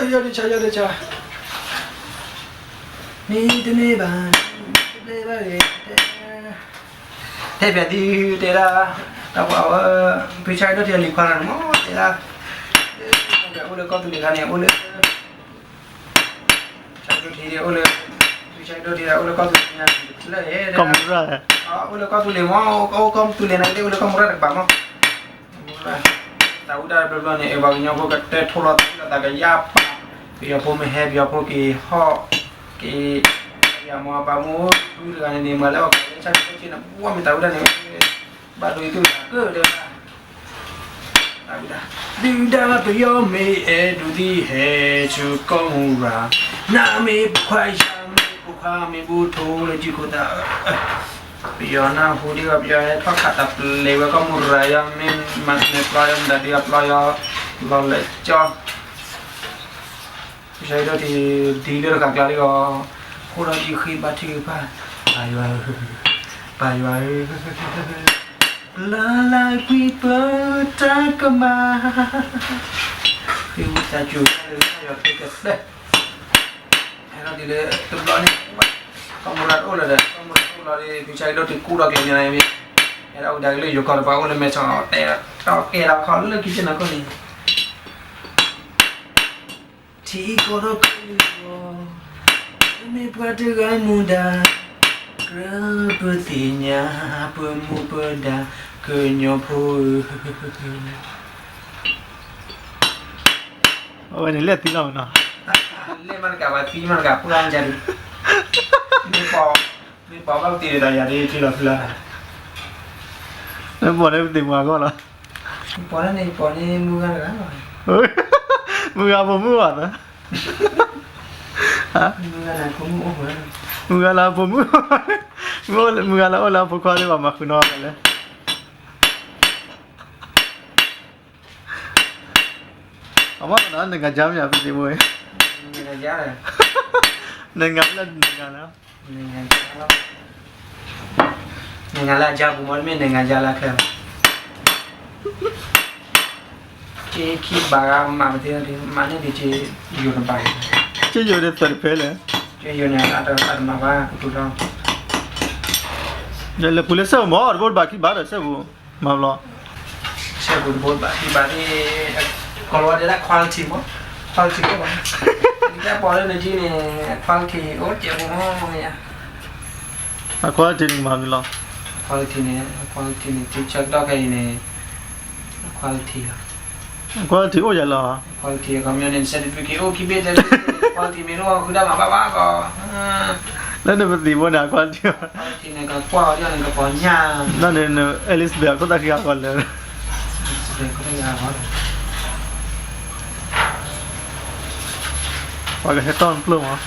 ယီၢ်ဒုးဆါ ယီၢ်ဒုးဆါ, မ့ၢ်တန့ၢ်ဘၣ်, တဘျဲဘၣ်ဂ့ၤ, တဲပၠးသုတဲဒၣ်, တၢ်ပှၤဝဲ, ဖုဆၣ်အဲၣ်ဒိၣ်ထံလံၤခွါလီၤန့ၣ်မ့ၢ်တဲဒၣ်, အိၣ်လၢကီၢ်သူလ့ၤခါန့ၣ် အိၣ်လၢ ဆၣ်ဒိၣ်ထံအိၣ်လၢ, ဆၣ်ဒိၣ်ထံအိၣ်လၢကီၢ်သူလ့ၤညါ, လၢ, ကီၢ်မူရၣ်, အိၣ်လၢကီၢ်သူလ့ၤမ့ၢ်, အိၣ်ကီၢ်သူလ့ၤန့ၣ် အိၣ်လၢကီၢ်မူရၣ်တကပၤမ့ၢ်, သးဝံၣ်တၢ်တဘျီဘျီန့ၣ် ပှၤကညီဖိကတၢၢ်ထိၣ်လီၤသးကယၢ်ပာ်, ပယီၤဖိမ့ၢ်ဟဲ ပယီၤဖိက့ၤဟီၣ်, က့ၤ, ယၤမ့ၢ်ပာ်မူဒူတဂၤန့ၣ်န့ၣ် မၤလၢအီၤကလဲၤဆၣ်ဒိၣ်ထံန့ၣ် ပှၤမ့ၢ်သးဝံၣ်တၢ်န့ၣ်, ဘၣ်ဒိအံၤသူၣ်တၢ်ကၢၢ်တဲဝဲဒၣ် ဒုၣ်ဒါပယီၤမ့ၢ်အဲၣ်ဒိးသံ ဟဲဆူကီၢ်မူရၤ, နမ့ၢ်ပိာ်ခွါယၤမ့ၢ်ပိာ်ခွါမ့ၢ်ဘူၣ်ထိၣ်လၢကံၢ်ခိၣ်သး, ပယီၤနၢ်ဟူဒံးဘၣ် ပယီၤဟဲထီၣ်ခးတၢ်ပျဲဝဲကီၢ်မူရၤ ယၤမ့ၢ်မၤန့ၢ်ပျီယၤမ့ၢ်ဒၣ်ဒုးအပျီယၤ, လီၤလဲၤကၠီ ကစၢ်အဲၣ်ဒိးထံ ဒ်လၢတဂၤကျါလံအီၤ, အိၣ်ဒီးယဃ့ဘါထုကဖၣ်, ပၢ်ယွၤဧၢ, ပၢ်ယွၤဧၢ, လၢလၢကွံာ်ပတၢ်ကမၣ်, ဃ့ဝံသးစူၤတၢ်လၢတၢ်ယွၤခဲကသၢ, ဟဲထီၣ်ဒ်လၢတဘျီန့ၣ်, ကီၢ်မူရၤတအိၣ်လၢၤဒီး ကီၢ်မူရၤတအိၣ်လီၤဒီး ဖုဆၣ်အဲၣ်ဒိးထံကူၣ်ဒီးကျဲညါန့ၣ်, ဟဲထီၣ်ဝဲဒၣ်ကလုာ်ယိၤကီၢ်တပၤအိၣ်လၢမဲာ်ဆီး တဲတီၢ်ကဲဒီးခီလၢခံဆ့ၣ်နီၤခိၣ်န့ၣ် ထံကီၢ်ဒီးကလုာ်အဂီၢ်, မ့ၢ်ပှၤတဂၤမူဒါ, ကြၢးပသ့ၣ်ညါ, ပမူပဒါ, ကညီဖိဧၢ, အဝဲန့ၣ်လဲၣ်သံလီၤမးနီၤ, လဲၣ်မးတကး ပှၤသံမးတကး ပှၤကၢ်ဒုး, မ့ၢ်ပှၤ, မ့ၢ်ပှၤဘၣ်ပသ့ၣ်ဒီးယၤဒ်ထံလီၤဖုလၢ်, မ့ၢ်ပှၤန့ၣ်ပသ့ၣ်မုၢ်ဂီၢ်လီၤ, ပှၤန့ၣ် ပှၤန့ၣ်မုၢ်ဂၤတဂၤလီၤ, မုၢ်ဂၤဖိမုၣ်ဘၣ်သး, မုၢ်ဂၤလၢဖိမုၣ်, မုၢ်ဂၤလၢအိၣ်လၢအဖိခွါလၢပှၤမၤဃုာ်နီၤလဲၣ် အမ့ၢ်နဂၤကၢ်မ့ၢ်ဧါ ပသ့ၣ်မုၢ်, နဂၤလၢနဂၤလၢ, နဂၤလၢအကၢ်ပူၤမ့ၢ်တမ့ၢ်နဂၤကၢ်လၢအချၢ, က့ခံဘးဂၤမၤပသ့ၣ်, မၤန့ၢ်ဒံးက့ယိၤတဘး, က့ယိၤဒ်သိးတဖဲလဲၣ်, က့ယိၤန့ၣ် အတမၤဘၣ်ကပူၤလီၤ, လၢပူၤလၢစဲပူၤမ့ၢ် တဘိတဘးခံဘးဒီးစဲပူၤ, မၤဘျီ စဲပူၤတဘိတဘးခံဘးန့ၣ်, ကီၢ်လီၤဝဲဒၣ် quality မ့ၢ်, quality အိၣ်ဘၣ်, တၢ်ပီၣ်လၢနက့န့ၣ် quality အိၣ်ကဲပူၤမ့ၢ်ယါ, အ quality န့ၣ်မၤမံၤလီၤ, quality န့ၣ် quality န့ၣ် ထံဆၢကတီၢ်ခဲအံၤန့ၣ် quality လီၤ, quality အိၣ်ယၤလီၤ, quality ကီၢ်မ့ၢ်န့ၣ် certificate အိၣ်ခံဘ့ၣ်တဲ quality မ့ၢ်လီၤ ဃုဒၣ်မၤဘၣ်ဘၣ်ကီး, လၢနပသံၣ်ဘိန့ၣ် quality ဘၣ်, quality န့ၣ် ကကွၢ်အီၤဒ်န့ၣ် ကပီၤညၣ်, လၢန့ၣ် Alice ဘဲၣ်အခိၣ်သၣ်ခံဂၤဃီလၢ ပှၤကဟဲတီၢ်နပျိၢ်မး,